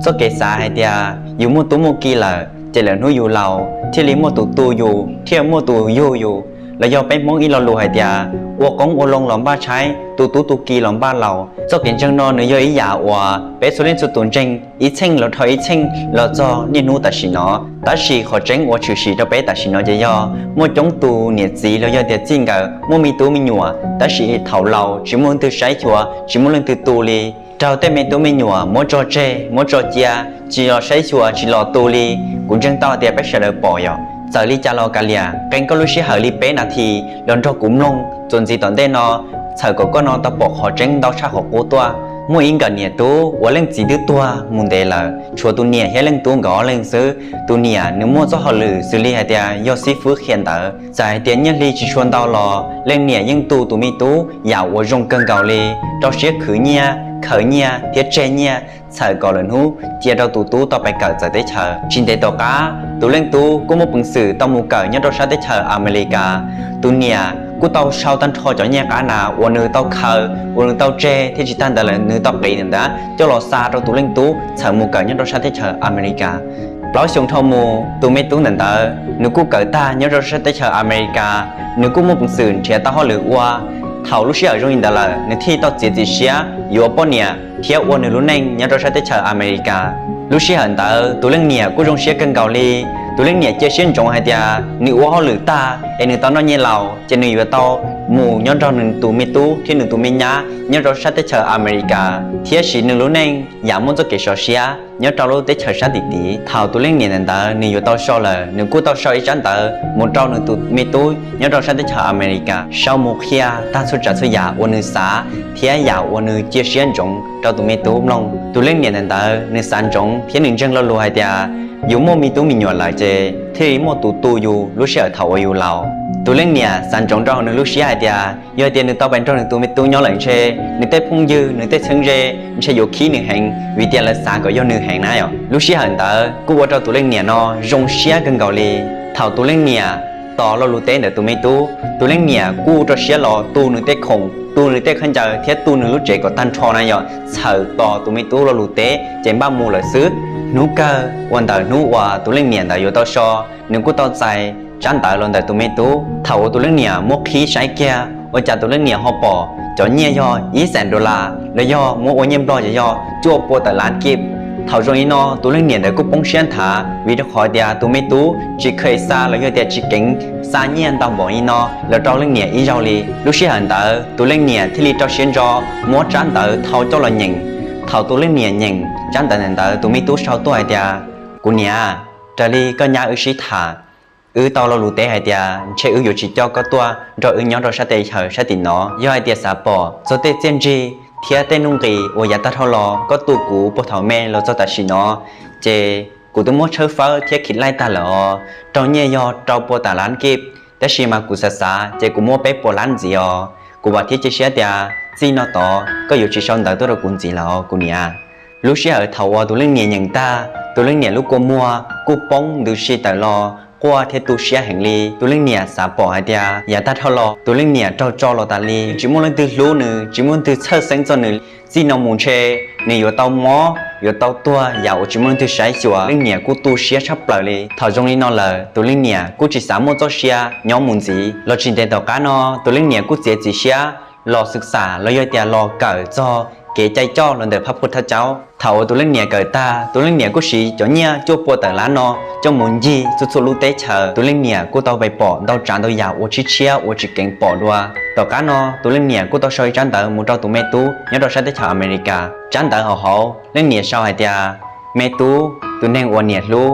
Txoj kev xav hais tias yus muaj tub muaj ki lawm ces lwm hnub yus laus thiaj li muaj tus tu yus thiaj muaj tus yug yus, los yog peb Hmoob ib lo lus hais tias ua qoob ua loo los npaj tshaib, tu tub tu ki los npaj laus. Txoj kev ntseeg no nws yog ib yam uas peb txhua leej txhua tus ntseeg ib txheej los dhau ib txheej los txog niaj hnub tam sim no. Tab sis qhov tseeb uas tshwm sim rau peb tam sim no ces yog muaj coob tus niam txiv los yog tias txij nkawm muaj me tub me nyuam, tab sis thaum laus tsis muaj leej twg saib xyuas, tsis muaj leej twg tu li. Raug tej me tub me nyuam muab tso tseg, muab tso cia, tsis los saib xyuas, tsis los tu li. Kuv ntseeg tau tias peb sawv daws pom yom. Txawm li cas los kav liam, qee koj lub sij hawm li peb nas this los nrog kuv mloog txuas ntxiv tom ntej no, txhawm kom koj no tau pom qhov tseeb ntau tshaj qhov qub tuaj. Muaj ib nkawm niam tub uas leej txiv twb tuag mus ntev lawm, tshuav tus niam thiab leej tub nkawd ob leeg xwb. Tus niam nws muaj txoj hauj lwm xws li hais tias yog xib fwb qhia ntawv. Txawm hais tias nyiaj hli tsis tshua ntau los leej niam yeej tu tus me tub yam uas zoo kawg nkaus li, rau siab khwv nyiaj, khaws nyiaj thiab tseg nyiaj, txhawm kom lwm hnub cia rau tus tub tau pais kawm txawv teb chaws. Tsis ntev tom qab tus leej tub kuj muaj peev xwm tau mus kawm nyob rau sab teb chaws Amelikas. Tus niam kuj tau sau tag nrho cov nyiaj qab nas uas nws tau khaws, uas nws tau tseg thiab tsis tag ntawd lawm nws tau qiv ntawd coj los xa rau tus leej tub txhawm mus kawm nyob rau sab teb chaws Amelikas. Plaub xyoo dhau mus tus me tub ntawm ntawd nws kuj kawm tag nyob rau sab teb chaws Amelikas, nws kuj muaj peev xwm nrhiav tau hauj lwm ua. Thaum lub sij hawm zoo li ntawd lawm nws thiaj tau txiav txim siab yuav poj niam thiab ua nws lub neej nyob rau sab teb chaws Amelikas. Lub sij hawm ntawd tus leej niam kuj zoo siab kawg nkaus li. Tus leej niam cia siab ntsoov hais tias nws ua hauj lwm tag es nws tau noj nyiaj laus ces nws yuav tau mus nyob nrog nws tus me tub thiab nws tus me nyab nyob rau sab teb chaws Amelikas thiab siv nws lub neej yam muaj txoj kev sov siab nyob rau lub teb chaws sab tim tiv. Thaum tus leej niam ntawm ntawd nws yuav tau so lawm, nws kuj tau sau ib tsab ntawv mus rau nws tus me tub nyob rau sab teb chaws Amelikas, sau mus qhia tag txhua tsav txhua yam uas nws xav thiab yam uas nws cia siab ntsoov rau tus me tub mloog. Tus leej niam ntawm ntawd nws xav ntsoov thiab nws ntseeg lo lus hais tias yus muaj me tub me nyuam lawm ces thiaj li muaj tus tu yus lub sij hawm thaum uas yus laus. Tus leej niam xav ntsoov rau nws lub siab hais tias yog tias nws tau pais nrog nws tus me tub nyob lawm ntshe nws tej phooj ywg, nws tej txheeb ze ntshe yuav khib nws heev vim tias lawv xav kom yog nws heev na yom. Lub sij hawm ntawd kuj ua rau tus leej niam no zoo siab kawg nkaus li. Thaum tus leej niam tos lo lus teb ntawm tus me tub, tus leej niam kuj rau siab los tu nws tej khoom, tu nws tej khaub ncaws thiab tu nws lub tsev kom tag nrho na yom, txhawm tos tus me tub lo lus teb ces npaj mus lawm xwb. Hnub kawg uas ntawm hnub uas tus leej niam ntawd yuav tau so, nws kuj tau txais tsab ntawv los ntawm tus me tub. Thaum uas tus leej niam muab qhib saib kiag, ua cas tus leej niam ho pom cov nyiaj yog ib xees dollar, los yog muab ua nyiaj Nplog ces yog cuaj pua tawm lab kib. Thaum zoo li no tus leej niam ntawd kuj poob siab nthav vim rau qhov tias tus me tub tsis kheev xa los yog tias tsis kheev xa nyiaj ntau npaum li no los rau leej niam ib zaug li. Lub sij hawm ntawd tus leej niam thiaj li rau siab ntso muab tsab ntawv thau coj los nyeem. Thaum tus leej niam nyeem tsab ntawv ntawm ntawd, tus me tub sau tuaj hais tias, kuv niam, raws li koj nyab wb sib tham, wb tau lo lus teb hais tias ntshe wb yuav tsis coj koj tuaj nrog wb nyob rau sab teb chaws sab tim no. Yog hais tias xav pom txog tej txiaj ntsig thiab tej nuj nqis uas yav tag dhau los koj tu kuv puag thaum me los txog tam sim no, ces kuv twb muab tshawb fawb thiab khiv laij tag lawm os. Raug nyiaj yog rau pua tawm lab kib, tab sis mas kuv xav xav ces kuv muab peb pua lab ntxiv os. Kuv vam thiab cia siab tias txij no tod koj yuav tsis sau ntawv tuaj rau kuv ntxiv lawm os kuv niam. Lub sij hawm thaum uas tus leej niam nyeem tag, tus leej niam lub kua muag kuj poob ntws si tawm los quaj thiab tu siab heev li. Tus leej niam xav pom hais tias yav tag dhau los tus leej niam raug tso los tas li, tsis muaj leej twg hlub nws, tsis muaj leej twg txhawj xeeb txog nws. Txij no mus ntshe nws yuav tau mob, yuav tau tuag yam uas tsis muaj leej twg saib xyuas. Leej niam kuj tu siab tshaj plaws li. Thaum zoo li no lawm tus leej niam kuj tsis xav muaj txoj sia nyob mus ntxiv. Los tsis ntev tom qab no tus leej niam kuj txiav txim siab los xwm xam los yog tias los kawm txog kev cai coj los ntawm phab phuaj thaj caub. Thaum uas tus leej niam kawm tag, tus leej niam kuj siv cov nyiaj cuaj pua tawm lab no coj mus ncig txhua txhua lub teb chaws. Tus leej niam kuj tau pais pom ntau tsav ntau yam uas tshiab tshiab uas tsis kheev pom dua. Tom qab no tus leej niam kuj tau sau ib tsab ntawv mus rau tus me tub nyob rau sab teb chaws Amelikas. Tsab ntawv hauv hauv leej niam sau hais tias, me tub, tus neeg uas niam hlub,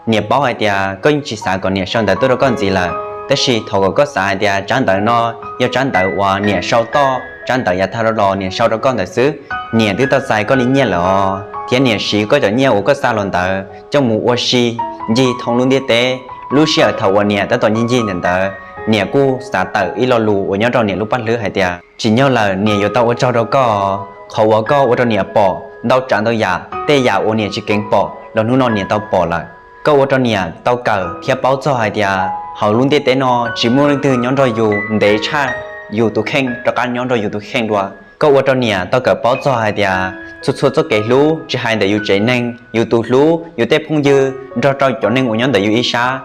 niam paub hais tias koj yeej tsis xav kom niam sau ntawv tuaj rau koj ntxiv lawm, tab sis thov kom koj xav hais tias tsab ntawv no yog tsab ntawv uas niam sau toj tsab ntawv yav tag los niam sau rau koj ntawd xwb. Niam twb tau txais koj li nyiaj lawm os, thiab niam siv koj cov nyiaj uas koj xa los ntawd coj mus ua si ncig thoob lub ntiaj teb. Lub sij hawm thaum uas niam tab tom ncig ncig ntawm ntawd, niam kuj xav tawm ib lo lus uas nyob rau niam lub paj hlwb hais tias, tsim nyog lawm niam yuav tau ua tsaug rau koj, qhov uas koj ua rau niam pom ntau tsav ntau yam, tej yam uas niam tsis kheev pom los hnub no niam tau pom lawm. Koj ua rau niam tau kawm thiab paub txog hais tias hauv lub ntiaj teb no tsis muaj leej twg nyob nrog yus ntev tshaj yus tus kheej rov qab nyob nrog yus tus kheej dua. Koj ua rau niam tau kawm paub txog hais tias Txhua txhua txoj kev hlub, tsis hais ntawm yus tsev neeg, yus tus hlub, yus tej phooj ywg, nrog rau cov neeg uas nyob ntawm yus ib sab,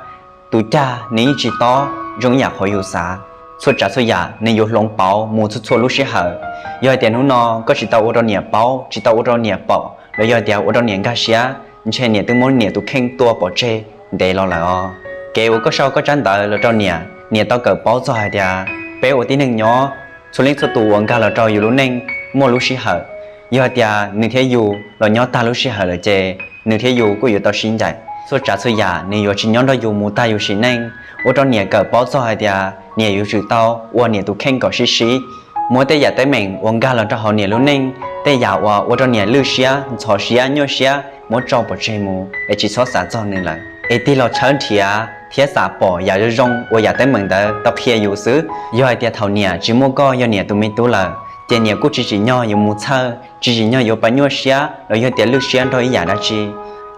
tus cag nws yeej tsis tob zoo ib yam qhov yus xav. Txhua tsav txhua yam nws yuav hloov pauv mus txhua txhua lub sij hawm. Yog hais tias hnub no koj tsis tau ua rau niam paub, tsis tau ua rau niam pom, los yog hais tias ua rau niam nkag siab, ntshe niam twb muab niam tus kheej tua pov tseg ntev los lawm os. Kev uas koj sau koj tsab ntawv los rau niam, niam tau kawm paub txog hais tias peb ua tib neeg nyob, txhua leej txhua tus uas nkag los rau yus lub neej muaj lub sij hawm. Yog hais tias nws thiab yus los nyob tag lub sij hawm lawm ces nws thiab yus kuj yuav tau sib ncaim. Txhua tsav txhua yam nws yuav tsis nyob nrog yus mus tag yus sim neej. Ua rau niam kawm paub txog hais tias niam yuav tsum tau ua niam tus kheej kom sib sib, muab tej yam teeb meem uas nkag los rau hauv niam lub neej, tej yam uas ua rau niam lwj siab, ntxhov siab, nyuaj siab muab tso pov tseg mus es tsis txhob xav txog nws lawm. Es tig los tshawb nrhiav thiab xam pom yam zoo zoo uas yam teeb meem ntawd tau qhia yus xwb. Yog hais tias thaum niam tsis muaj koj yog niam tus me tub lawm, ces niam kuj tsis tsim nyog yuav mus txhawj, tsis tsim nyog yuav pab nyuaj siab los yog tias lwj siab nrog ib yam dab tsi.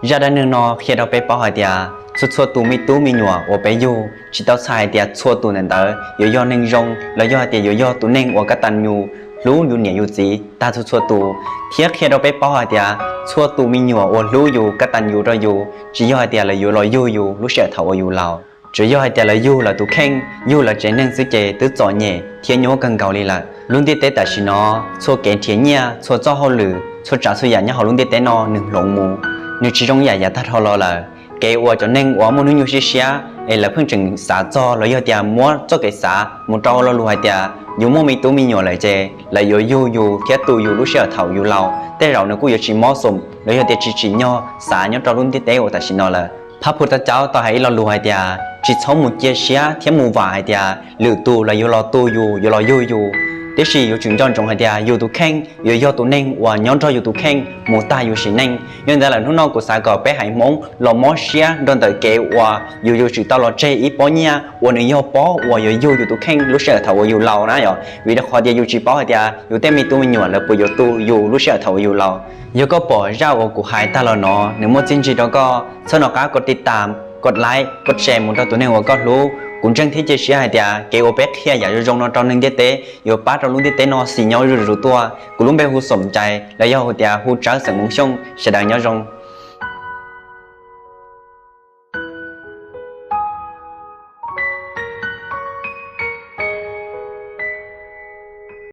Zaj dab neeg no qhia rau peb paub hais tias txhua txhua tus me tub me nyuam uas peb yug, tsis tau txhais hais tias txhua tus ntawm ntawd yuav yog neeg zoo los yog hais tias yuav yog tus neeg uas kaj tas yus hlub yus niam yus txiv tag txhua txhua tus. Thiab qhia rau peb paub hais tias txhua tus me nyuam uas hlub yus kaj tas yus rau yus, tsis yog hais tias lawv yuav los yug yus lub sij hawm thaum uas yus laus. Tsuas yog hais tias lawv yug lawv tus kheej, yug lawv tsev neeg xwb ces twb txom nyem thiab nyuaj kawg nkaus li lawm. Lub ntiaj teb tam sim no, txhua kev nrhiav nyiaj, txhua txoj hauj lwm, txhua tsav txhua yam nyob hauv lub ntiaj teb no nws hloov mus, nws tsis zoo yam yav tag dhau los lawm. Kev uas cov neeg uas muaj hnub nyoog siab siab es lawv pheej tseem xav txog los yog tias muab txoj kev xav mus rau lo lus hais tias yus muaj me tub me nyuam lawm ces lawv yuav yug yus thiab tu yus lub sij hawm thaum yus laus, tej zaum nws kuj yuav tsis mob xoom los yog tias tsis tsim nyog xav nyob rau lub ntiaj teb uas tam sim no lawm. Phab phu ta caub tau hais ib lo lus hais tias tsis txhob mus cia siab thiab mus vam hais tias lwm tus los yuav los tu yus, yuav los yug yus. Tiam sis yuav tsum nco ntsoov hais tias yus tus kheej yuav yog tus neeg uas nyob nrog yus tus kheej mus tag yus sim neej. Yog ntawd lawm hnub no kuv xav kom peb haiv Hmoob los mob siab nrog ntawm kev uas yus yuav tsum tau los tseg ib pob nyiaj uas nws yog pob uas yuav yug yus tus kheej lub sij hawm thaum uas yus laus na yom. Vim rau qhov tias yus tsis paub hais tias yus tej me tub me nyuam lawv puas yuav tu yus lub sij hawm thaum uas yus laus. Yog koj pom zaj uas kuv hais tag los no nws muaj txiaj ntsig rau koj, txhawb no qab koj tiv tam, koj like, koj share mus rau tus neeg uas koj hlub. Kuv ntseeg thiab cia siab hais tias kev uas peb qhia yam zoo zoo no rau neeg ntiaj teb yuav pab rau lub ntiaj teb no xis nyob zuj zus tuaj. Kuv lub npe hu Xoom Cai los yog hais tias hu Tsawb xeem Hmoob Xyooj. Sawv daws nyob zoo.